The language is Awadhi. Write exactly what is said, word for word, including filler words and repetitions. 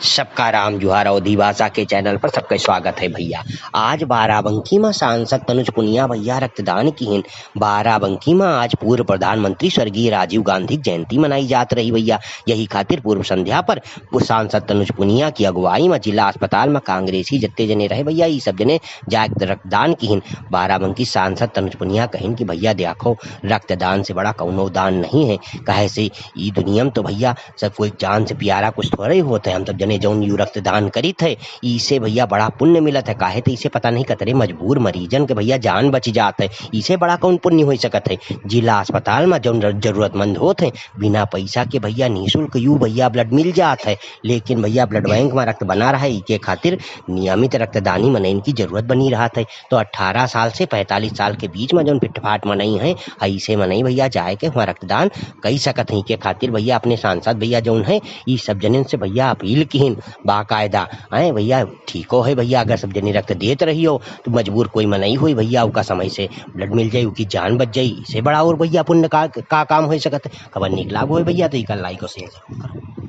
सबका राम जुहार अवधी भाषा के चैनल पर सबका स्वागत है भइया। आज बाराबंकी मा सांसद तनुज पुनिया भइया रक्तदान किहिन। बाराबंकी मा आज पूर्व प्रधानमंत्री स्वर्गीय राजीव गांधी की जयंती मनाई जात रही भइया। यही खातिर पूर्व संध्या पर पु-, सांसद तनुज पुनिया की अगुवाई मा जिला अस्पताल मा कांग्रेसी जत्ते जने रहे भइया, ई सब जने जाए रक्तदान किहिन। बाराबंकी सांसद तनुज पुनिया कहिन कि भइया देखो, रक्तदान से बड़ा कौनो दान नहीं है, काहे से ई दुनिया मा तो भइया सब कोई जान से प्यारा कुछ थोड़े ही होत है। हम सब जने जौन यू रक्तदान करित है, इसे भइया बड़ा पुण्य मिलत है। काहे तो इसे पता नहीं कतरे मजबूर मरीजन के भइया जान बच जात है। इसे बड़ा कौन पुण्य हो सकत है? जिला अस्पताल मा जौन र-, जरूरतमंद होत है, बिना पैसा के भइया निःशुल्क यू भइया ब्लड मिल जात है। लेकिन भइया ब्लड बैंक मा रक्त बना रहा है, इके खातिर नियमित रक्तदानी मनइन की जरूरत बनी रहत है। तो अठारह साल से पैंतालीस साल के बीच मा जौन फिटफाट मनई है, ऐसे मनई भइया जाए के वहाँ रक्तदान कई सकत हैं। के खातिर भइया अपने सांसद भइया जौन है, ई सब जनन से भइया अपील किहिन बाकायदा। हैं भइया, ठीको है भइया, अगर सब जने रक्त देत रही हो तो मजबूर कोई मनई होई भइया, ओका समय से ब्लड मिल जाई, ओकी जान बच जाई। इसे बड़ा और भइया पुण्य का, का काम हो सकत है? खबर निक लाग होई भइया तो इका लाइक और शेयर जरूर करो।